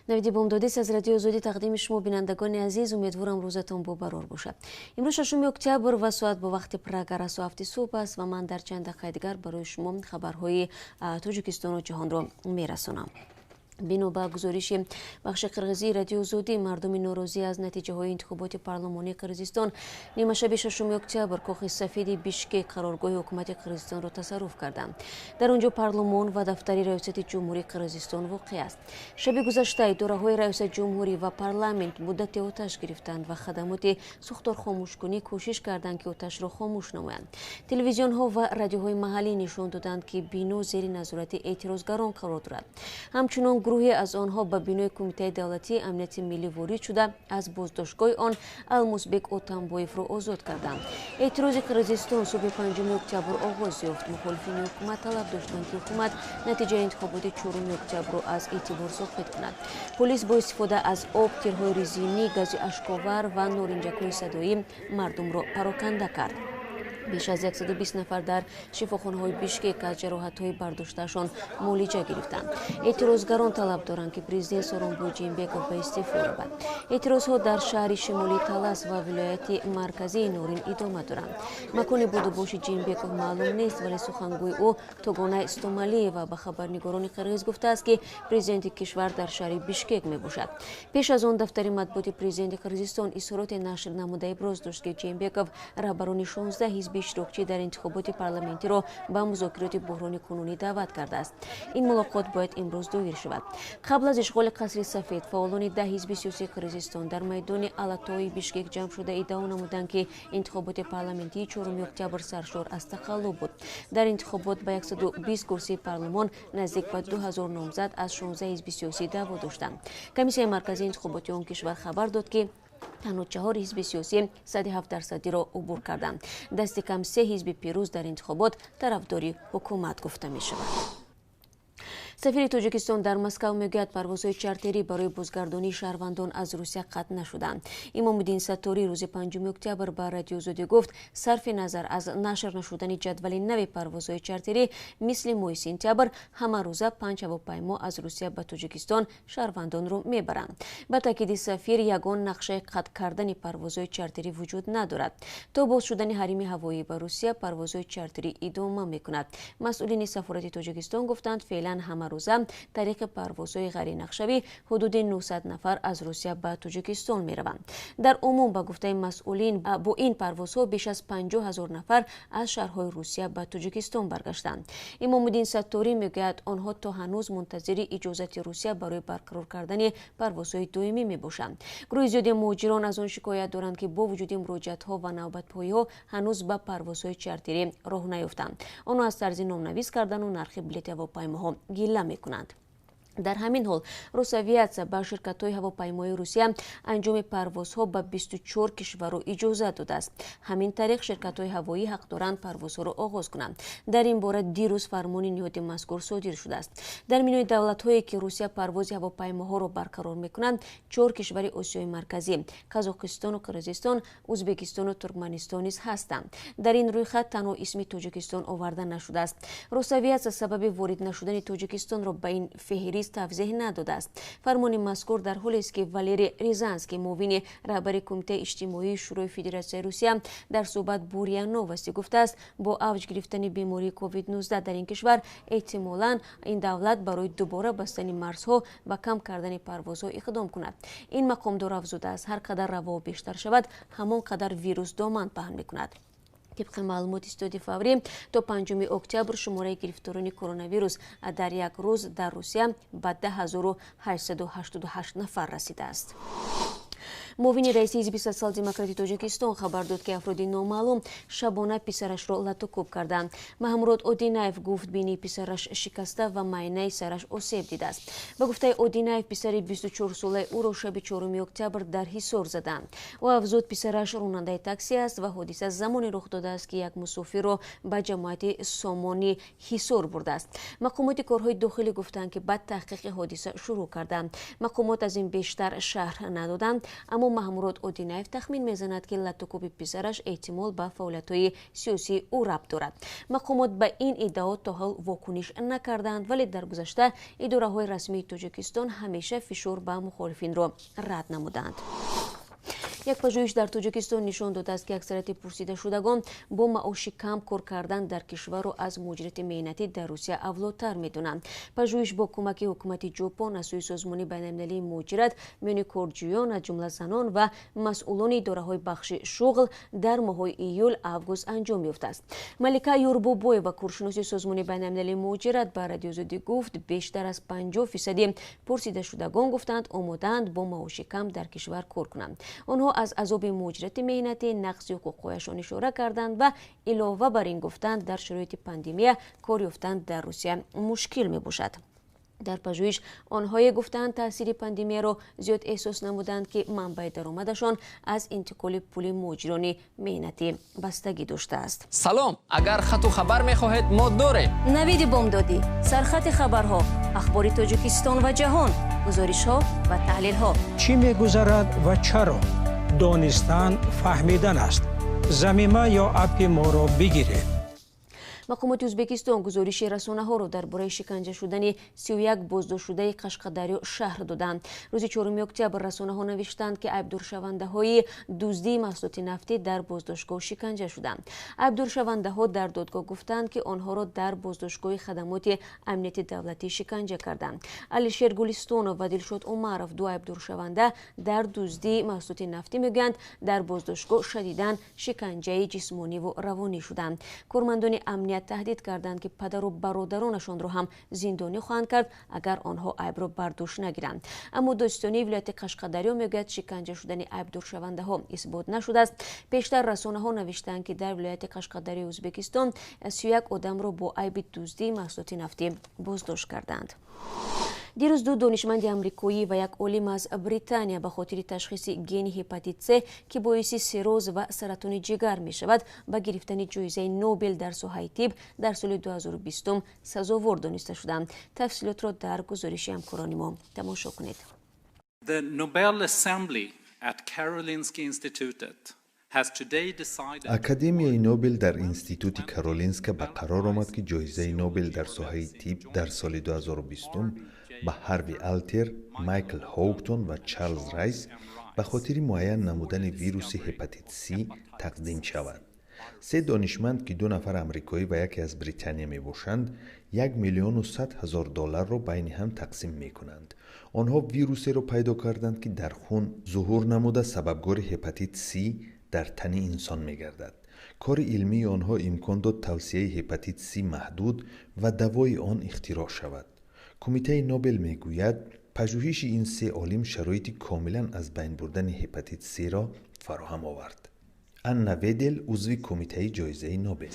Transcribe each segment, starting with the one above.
Навиди бомдодист аз Радиои Озодӣ тақдими шумо, бинандагони азиз. Умедворам, рӯзатон бобарор бошад. Имрӯз 6 октябр ва соат бо вақти Прага расо 7-и субҳ аст ва ман дар чанд дақиқаи дигар барои шумо хабарҳои Тоҷикистону ҷаҳонро мерасонам. Бино ба гузориши бахши қирғизии Радиои Озодӣ, мардуми норозӣ аз натиҷаҳои интихоботи парлумонии Қирғизистон нимашаби 6 октябр Кохи Сафеди Бишкек, қароргоҳи ҳукумати Қирғизистонро тасарруф карданд. Дар он ҷо парлумон ва дафтари раёсати ҷумҳурии Қирғизистон воқеъ аст. Шаби гузашта идораҳои раёсати ҷумҳурӣ ва парламент муддате оташ гирифтанд ва хадамоти сӯхторхомӯшкунӣ кӯшиш карданд, ки оташро хомӯш намоянд. Телевизионҳо ва радиоҳои маҳаллӣ нишон доданд, ки бино зери назорати эътирозгарон қарор дорад. Ҳамчунон гурӯҳе аз онҳо ба бинои Кумитаи давлатии амнияти миллӣ ворид шуда, аз боздоштгоҳи он Алмусбек Отамбоевро озод карданд. Эътирози Қирғизистон субҳи 5 октябр оғоз ёфт. Мухолифини ҳукумат талаб доштанд, ки ҳукумат натиҷаи интихоботи 4 октябрро аз эътибор соқит кунад. Полис бо истифода аз об, тирҳои резинӣ, гази ашковар ва норинҷакҳои садоӣ мардумро пароканда кард. Беш аз 120 нафар дар шифохонаҳои Бишкек аз ҷароҳатҳои бардоштаашон муолиҷа гирифтанд. Эътирозгарон талаб доранд, ки президент Сооронбой Жээнбеков ба истеъфо равад. Эътирозҳо дар шаҳри шимолии Талас ва вилояти марказии Норин идома доранд. Макони будубоши Жээнбеков маълум нест, вале сухангӯи ӯ Тогонай Стомалиева ба хабарнигорони қирғиз гуфтааст, ки президенти кишвар дар шаҳри Бишкек мебошад. Пеш аз он дафтари матбуоти президенти Қирғизистон изҳороте нашр намуда, иброз дошт, ки Жээнбеков раҳбарони 16 ҳизби иштирокчӣ дар интихоботи парламентиро ба музокироти буҳрони кунунӣ даъват кардааст. Ин мулоқот бояд имрӯз доир шавад. Қабл аз ишғоли Қасри Сафед фаъолони 10 ҳизби сиёсии Қирғизистон дар майдони Алатои Бишкек ҷамъ шуда, иддао намуданд, ки интихоботи парламентии 4 октябр саршор аз тақаллуб буд. Дар интихобот ба 120 курсии парлумон наздик ба 2000 номзад аз 16 ҳизби сиёсӣ даъво доштанд. Комиссияи марказии интихоботи он кишвар хабар дод, ки танҳо чаҳор ҳизби сиёсӣ сади 7 дарсадиро убур карданд. Дасти кам се ҳизби пирӯз дар интихобот тарафдори ҳукумат гуфта мешавад. Сафири Тоҷикистон дар Москав мегӯяд, парвозҳои чартерӣ барои бозгардонии шаҳрвандон аз Русия қатъ нашуданд. Имомуддин Сатторӣ рӯзи 5 октябр ба Радиои Озодӣ гуфт, сарфи назар аз нашр нашудани ҷадвали нави парвозҳои чартерӣ, мисли моҳи сентябр ҳамарӯза панҷ ҳавопаймо аз Русия ба Тоҷикистон шаҳрвандонро мебаранд. Ба таъкиди сафир, ягон нақшаи қатъ кардани парвозҳои чартерӣ вуҷуд надорад. То боз шудани ҳарими ҳавоӣ ба Русия парвозҳои чартерӣ идома мекунад. Масъулини сафорати Тоҷикистон гуфтанд, феълан ҳамарӯза тариқи парвозҳои ғайринақшавӣ ҳудуди 900 нафар аз Русия ба Тоҷикистон мераванд. Дар умум, ба гуфтаи масъулин, бо ин парвозҳо беш аз 50 ҳазор нафар аз шаҳрҳои Русия ба Тоҷикистон баргаштанд. Имомуддин Сатторӣ мегӯяд, онҳо то ҳанӯз мунтазири иҷозати Русия барои барқарор кардани парвозҳои доимӣ мебошанд. Гурӯҳи зиёди муҳоҷирон аз он шикоят доранд, ки бо вуҷуди муроҷиатҳо ва навбатпоиҳо ҳанӯз ба парвозҳои чартерӣ роҳ наёфтанд. Онҳо аз тарзи номнавис кардану нархи билети ҳавопаймоҳо гила мекунанд. Дар ҳамин ҳол Росавиатсия ба ширкатҳои ҳавопаймоии Русия анҷоми парвозҳо ба 24 кишварро иҷозат додааст. Ҳамин тариқ ширкатҳои ҳавоӣ ҳақ доранд парвозҳоро оғоз кунанд. Дар ин бора дирӯз фармони ниҳоди мазкур содир шудааст. Дар миёни давлатҳое, ки Русия парвози ҳавопаймоҳоро барқарор мекунанд, чор кишвари Осиёи Марказӣ: Қазоқистону Қирғизистон, Ӯзбекистону Туркманистон низ ҳастанд. Дар ин рӯйхат танҳо исми Тоҷикистон оварда нашудааст. Росавиатсия сабаби ворид нашудани Тоҷикистонро ба ин феҳрист тавзеҳ надодааст. Фармони мазкур дар ҳолест, ки Валерий Рязанский, муовини раҳбари Кумитаи иҷтимоии Шӯрои Федератсияи Русия, дар суҳбат бо РИА Новости гуфтааст, бо авҷ гирифтани бемории COVID-19 дар ин кишвар эҳтимолан ин давлат барои дубора бастани марзҳо ва кам кардани парвозҳо иқдом кунад. Ин мақомдор афзудааст, ҳар қадар раво бештар шавад, ҳамон қадар вирус доман паҳн мекунад. Тибқи маълумоти Штаби фаврӣ, то 5 октябр шумораи гирифторони коронавирус дар як рӯз дар Русия ба 10 888 нафар расидааст. Муовини раиси Ҳизби Социал-демократи Тоҷикистон хабар дод, ки афроди номаълум шабона писарашро латукӯб карданд. Маҳмурод Одинаев гуфт, бинии писараш шикаста ва майнаи сараш осеб дидааст. Ба гуфтаи Одинаев, писари 24-солаи ӯро шаби 4 октябр дар Ҳисор заданд. Ӯ афзуд, писараш ронандаи такси аст ва ҳодиса замоне рух додааст, ки як мусофирро ба ҷамоати Сомони Ҳисор бурдааст. Мақомоти корҳои дохилӣ гуфтанд, ки ба таҳқиқи ҳодиса шурӯъ карданд. Мақомот аз ин бештар шарҳ надоданд, аммо Аммо Маҳмурод Одинаев тахмин мезанад, ки латтукӯби писараш эҳтимол ба фаъолиятҳои сиёсии ӯ рабт дорад. Мақомот ба ин иддао то ҳол вокуниш накарданд, вале дар гузашта идораҳои расмии Тоҷикистон ҳамеша фишор ба мухолифинро рад намуданд. Як пажӯҳиш дар Тоҷикистон нишон додааст, ки аксарияти пурсидашудагон бо маоши кам кор кардан дар кишварро аз муҳоҷирати меҳнатӣ дар Русия авлотар медонанд. Пажӯҳиш бо кӯмаки ҳукумати Ҷопон аз сӯи Созмони байналмилалии муҳоҷират миёни корҷӯён, аз ҷумла занон ва масъулони идораҳои бахши шуғл дар моҳҳои июл, август анҷом ёфтааст. Малика Юрбобоева, коршиноси Созмони байналмилалии муҳоҷират, ба Радиои Озодӣ гуфт, бештар аз 50 фисади пурсидашудагон гуфтанд, омодаанд бо маоши кам дар кишвар кор кунанд. Онҳо аз азоби муҳоҷирати меҳнатӣ, нақзи ҳуқуқҳояшон ишора карданд ва илова бар ин гуфтанд, дар шароити пандемия кор ёфтан дар Русия мушкил мебошад. Дар пажӯҳиш онҳое гуфтанд, таъсири пандемияро зиёд эҳсос намуданд, ки манбаи даромадашон аз интиқоли пули муҳоҷирони меҳнатӣ бастагӣ доштааст. Салом, агар хату хабар мехоҳед, мо дорем. Навиди бомдодӣ, сархати хабарҳо, ахбори Тоҷикистон ва ҷаҳон, гузоришҳо ва таҳлилҳо. Чӣ мегузарад ва чаро? Донистан фаҳмидан аст. Замима ё аппи моро бигиред. Мақомоти Ӯзбекистон гузориши расонаҳоро дар бораи шиканҷа шудани 31 боздоштшудаи Қашқадарё шарҳ доданд. Рӯзи 4 октябр расонаҳо навиштанд, ки айбдоршавандаҳои дуздии маҳсулоти нафтӣ дар боздоштгоҳ шиканҷа шуданд. Айбдоршавандаҳо дар додгоҳ гуфтанд, ки онҳоро дар боздоштгоҳи хадамоти амнияти давлатӣ шиканҷа карданд. Алишер Гулистонов ва Дилшод Умаров, ду айбдоршаванда дар дуздии маҳсулоти нафтӣ, мегӯянд, дар боздоштгоҳ шадидан шиканҷаи ҷисмониву равонӣ шуданд. Кормандони амният таҳдид карданд, ки падару бародаронашонро ҳам зиндонӣ хоҳанд кард, агар онҳо айбро бар дӯш нагиранд. Аммо додситонии вилояти Қашқадарё мегӯяд, шиканҷа шудани айбдоршавандаҳо исбот нашудааст. Пештар расонаҳо навиштанд, ки дар вилояти Қашқадарёи Ӯзбекистон 31 одамро бо айби дуздии маҳсулоти нафтӣ боздошт карданд. Дирӯз ду донишманди амрикоӣ ва як олим аз Британия ба хотири ташхиси гени ҳепатит С, ки боиси сирроз ва саратони ҷигар мешавад, ба гирифтани ҷоизаи Нобел дар соҳаи тиб дар соли 2020 сазовор дониста шуданд. Тафсилотро дар гузориши ҳамкорони мо тамошо кунед. The Nobel Assembly at Karolinska Institutet Академияи Нобел дар Институти Каролинска ба қарор омад, ки ҷоизаи Нобел дар соҳаи тиб дар соли 2020 ба Ҳарви Алтер, Майкл Ҳоуктон ва Чарлз Райс ба хотири муайян намудани вируси ҳепатит С тақдим шавад. Се донишманд, ки ду нафар амрикоӣ ва яке аз Британия мебошанд, 1 100 000 долларро байни ҳам тақсим мекунанд. Онҳо вирусеро пайдо карданд, ки дар хун зуҳур намуда, сабабгори ҳепатит С дар тани инсон мегардад. Кори илмии онҳо имкон дод тавсияи ҳепатит С маҳдуд ва давои он ихтироъ шавад. Кумитаи Нобел мегӯяд, пажӯҳиши ин се олим шароити комилан аз байн бурдани ҳепатит Сро фароҳам овард. Анна Ведел, узви кумитаи ҷоизаи Нобел: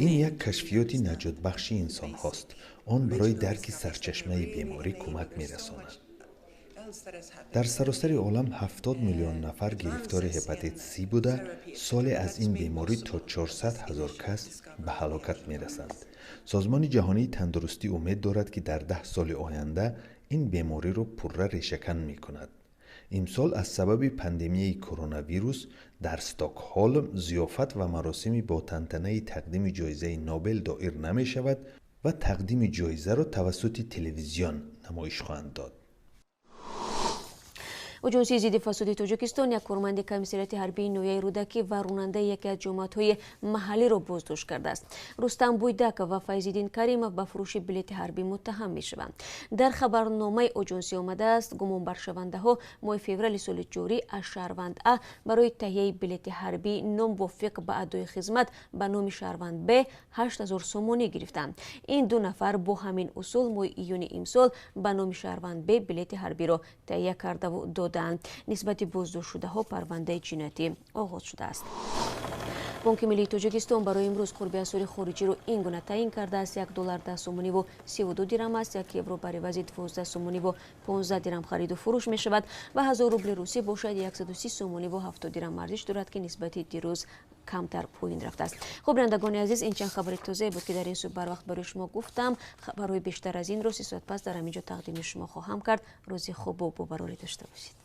«Ин як кашфиёти наҷотбахши инсонҳост. Он барои дарки сарчашмаи беморӣ кӯмак мерасонад. Дар саросари олам 70 миллион нафар гирифтори ҳепатит С буда, соле аз ин беморӣ то 400 ҳазор кас ба ҳалокат мерасанд. Созмони ҷаҳонии тандурустӣ умед дорад, ки дар 10 соли оянда ин бемориро пурра решакан мекунад. Имсол аз сабаби пандемияи коронавирус дар Стокҳолм зиёфат ва маросими бо тантанаи тақдими ҷоизаи Нобел доир намешавад ва тақдими ҷоизаро тавассути телевизион намоиш хоҳанд дод.» Оҷонсии зидди фасоди Тоҷикистон як корманди комиссариати ҳарбии ноҳияи Рӯдакӣ ва ронандаи яке аз ҷомоатҳои маҳаллиро боздошт кардааст. Рустам Буйдаков ва Файзиддин Каримов ба фурӯши билети ҳарбӣ муттаҳам мешаванд. Дар хабарномаи оҷонсӣ омадааст, гумонбаршавандаҳо моҳи феврали соли ҷорӣ аз шаҳрванд А барои таҳияи билети ҳарбии номувофиқ ба адои хизмат ба номи шаҳрванд Б 8000 сомонӣ гирифтанд. Ин ду нафар бо ҳамин усул моҳи июни имсол ба номи шаҳрванд Б билети ҳарбиро таҳия кардаву додаанд. Нисбати боздоштшудаҳо парвандаи ҷиноятӣ оғоз шудааст. Бонки миллии Тоҷикистон барои имрӯз қурби асъори хориҷиро ин гуна таъин кардааст: 1 доллар 10 сомониву 32 дирам аст, 1 евро бар ивази 12 сомониву 15 дирам хариду фурӯш мешавад ва 1000 рубли русӣ бошад 130 сомониву 70 дирам арзиш дорад, ки нисбати дирӯз Камтар поин рафтааст. Хуб, бинандагони азиз, ин чанд хабари тозае буд, ки дар ин субҳ барвақт барои шумо гуфтам. Хабарҳои бештар аз инро 30 соат пас дар ҳамин ҷо тақдими шумо хоҳам кард. Рӯзи хубу бобарорӣ дошта бошед.